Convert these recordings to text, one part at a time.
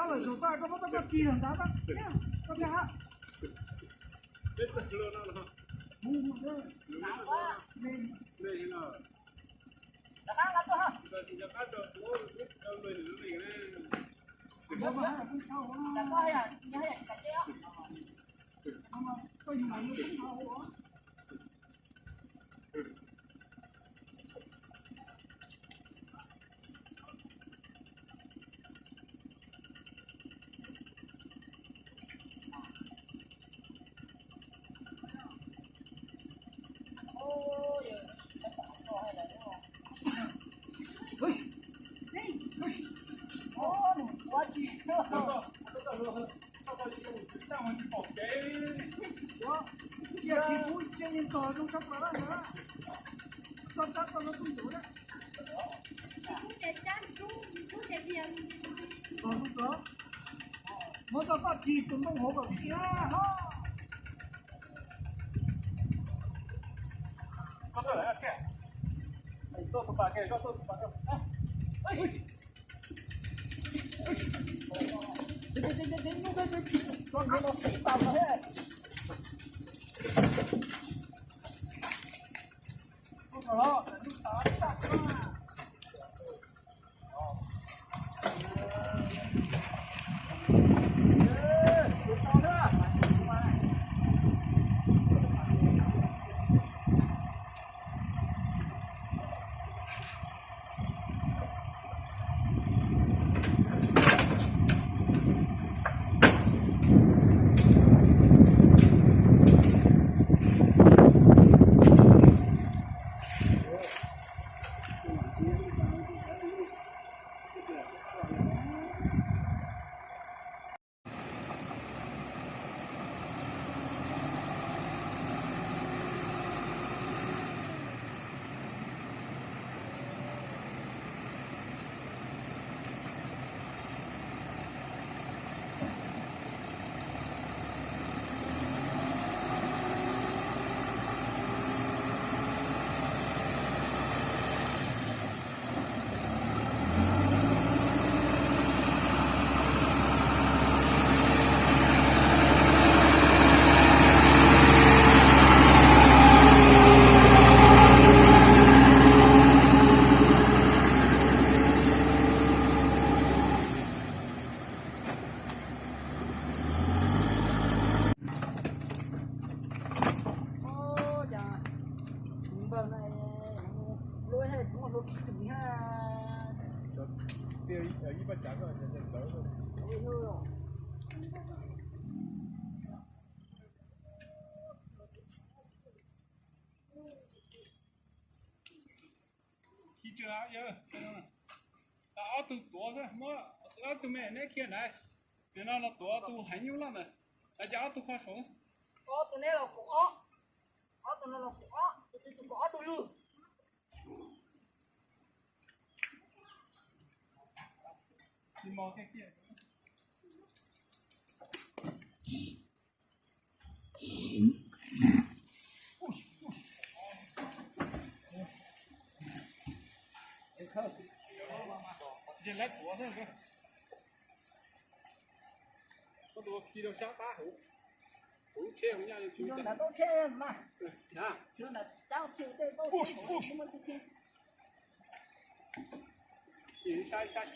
Zaum tag koj muab tau koj ris lawm ntag, koj thiaj hab. Cia tsis pub cia yeej tog zoo tshaj plaws na. Txog rab txog no tuj ntsuv na. Tog zoo tod. Muab txoj koj ris tus ntoo hauv kom cia ho. Koj tuaj lawm txhiaj. Tuaj tus pas ke, koj tuaj tus pas ke. Ob tug tuav, muab ob tug me neb khiav ntawd, nim no los tuav tus heev nyuj loj ntawd, cas ob tug kho saud. Ob tug neb los kuv ob, ob tug no los kuv ob, tus twg tus kuv ob tug lug. Koj tus khi rau sab qab hauv, hauv lub tsheb hauv nyaj li tsheb mas. Ces saib saib,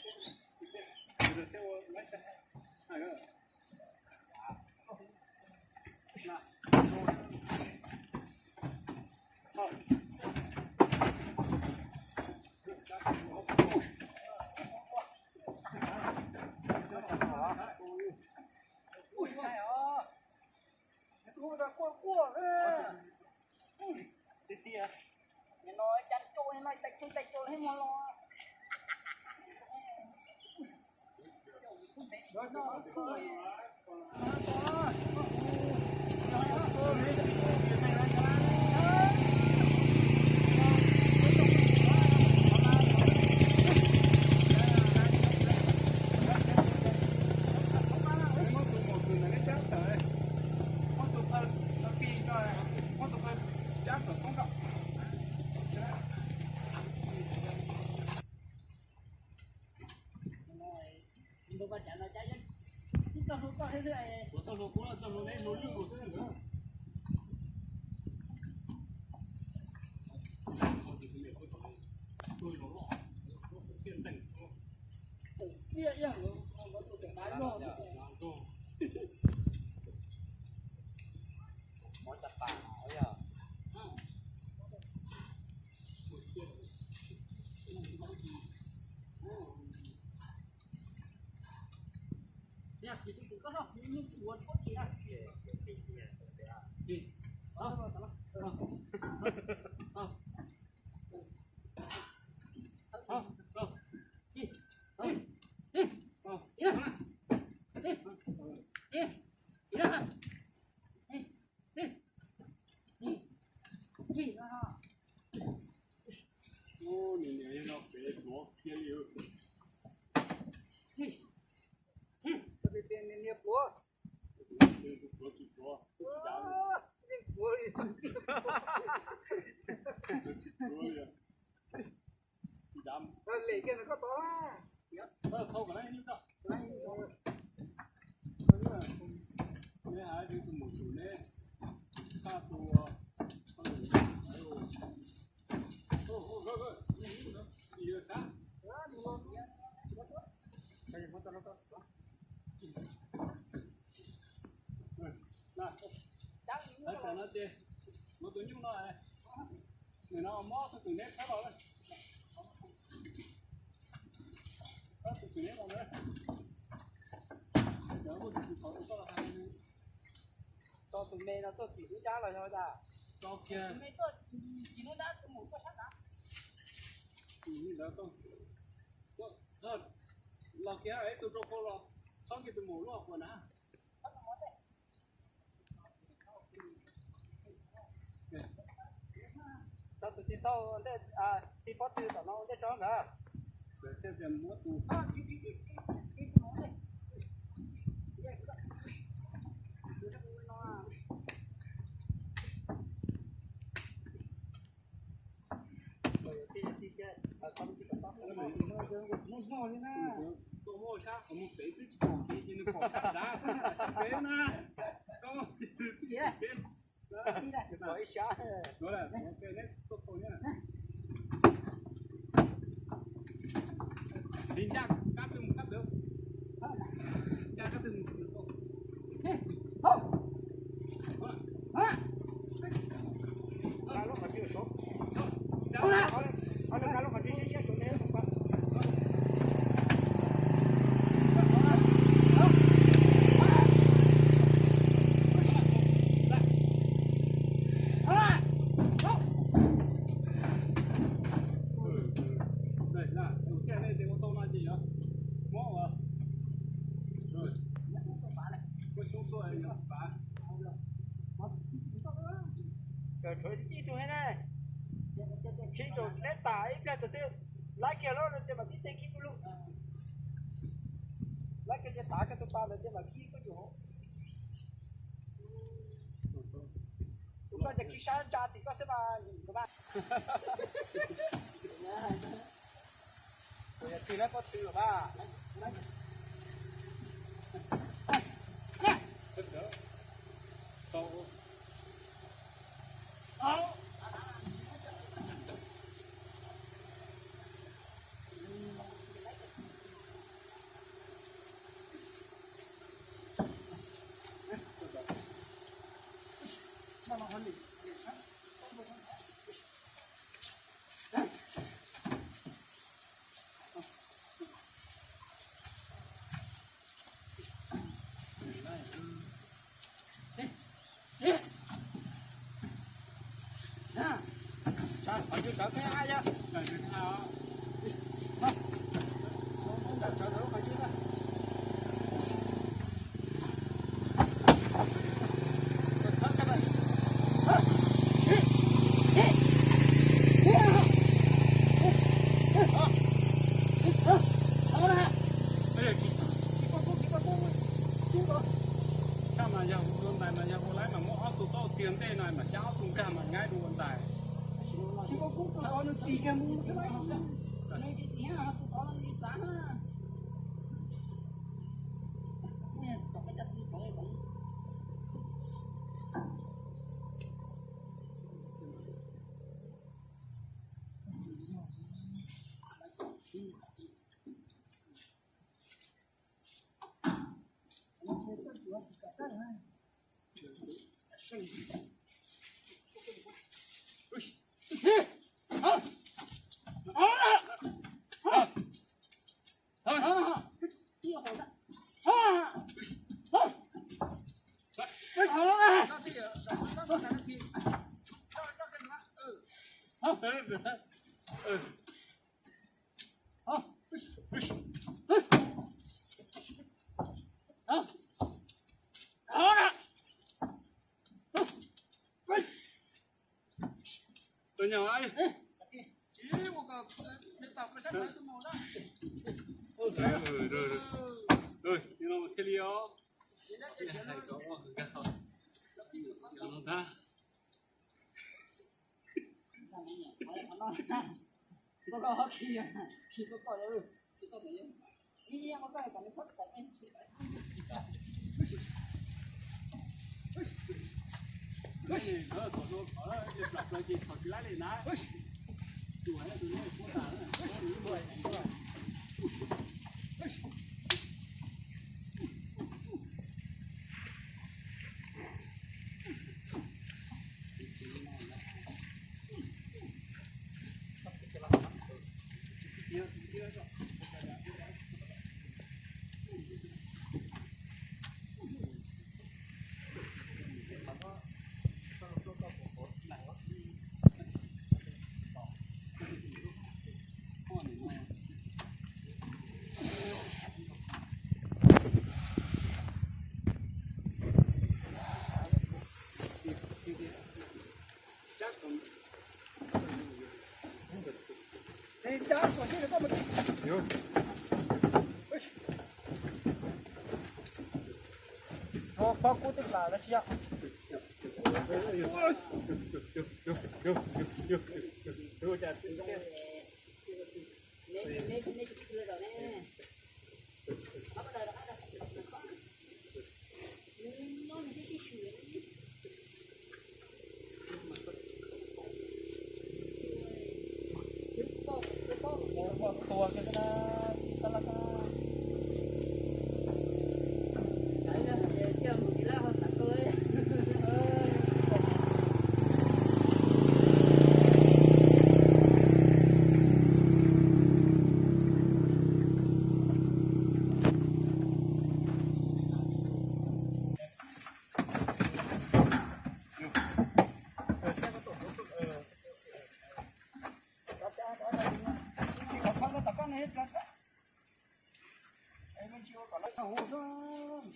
Muab tus nyuj no, nws no mob tus twm neb thawb los, thawb tus twm neb los na. Cov tus me no tuaj tim lub dab los yog cas? Los kiag, los kiag ib tug rau qhau los, txhob kiag tus maum luaj quas na. Tau tus tij tau ntej, tij pob tw tom no ua ntej tso ntawd. Koj muab sab qhov muag pem twb tsis pom kev ces nws pom sab dav sab pem na. Koj muab pem, pom ib sab. Li ncaj kab twg mus kab twg, ncaj kab twg mus. Tshuav ib tug thiab ne, khib rau neb tas ib pliag tus twg laib kiag lawm no ces mam khib teg khib kuj lug. Laib kiag ces tav kiag tus pas ntawd ces mam khib kuj lug. Tus koj ces khib sab ntsa tim koj xwb mas. Kuv yog twg na, koj twg mas. Mas yog ua ntais mas yog ua laib mas muab ob tug tau tiag ntej no mas cab ob tug nkag mas nyaib dua ua ntais. Tsis paub kub tau nws tis kiag mus xwb. Nws tis tis tau nws tis txav na.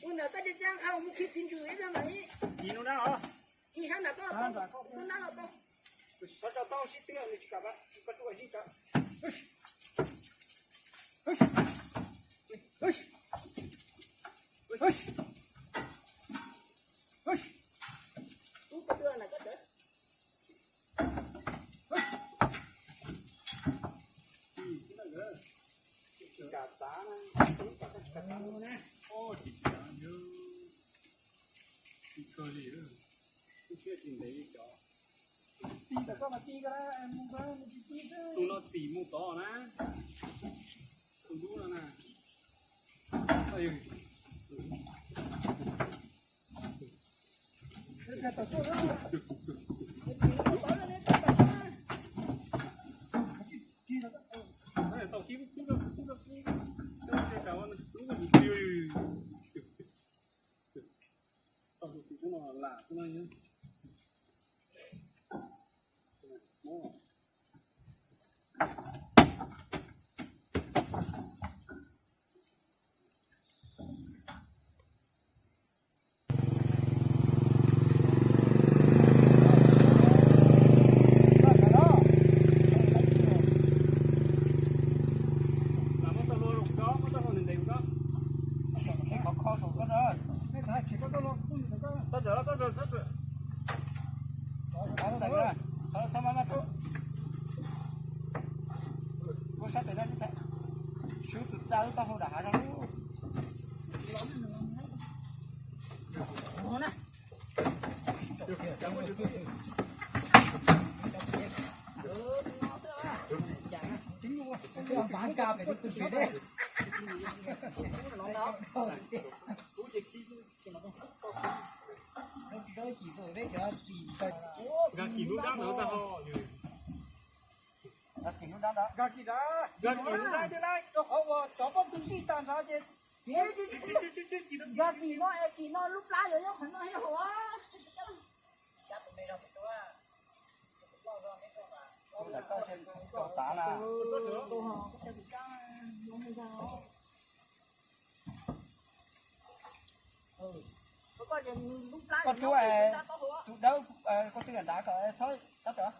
Ua ntawd koj cia cia qha mus khi txiv ntsws ib zaug mas ib. Ib hab ntawd koj tau, tau nab los tau. Tau tau sib twb nws tsis kam, tsis koj tsuj ua zib tau. Tus no txim mus tod na, tus dub no na. Nkag kis lub dab ntawd tag ho. Nkag kis lub dab ntawd. Nkag kis lub dab thiab lauj. Rau qhov uas cov pob tw ntsij tag nrho ces nkag kis no es kis no lub plab yuav nyob qhov no thiab hauv. Tav na. Koj cuab tus dawb, koj twb nrad kom txhob txhob.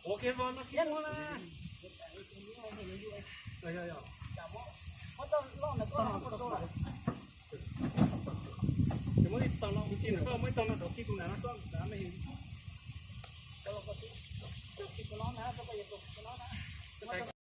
Ua kiag los no kiag no na. Muab ib tog no, muab ib tog no rau kiag tus nram no, tus nram no.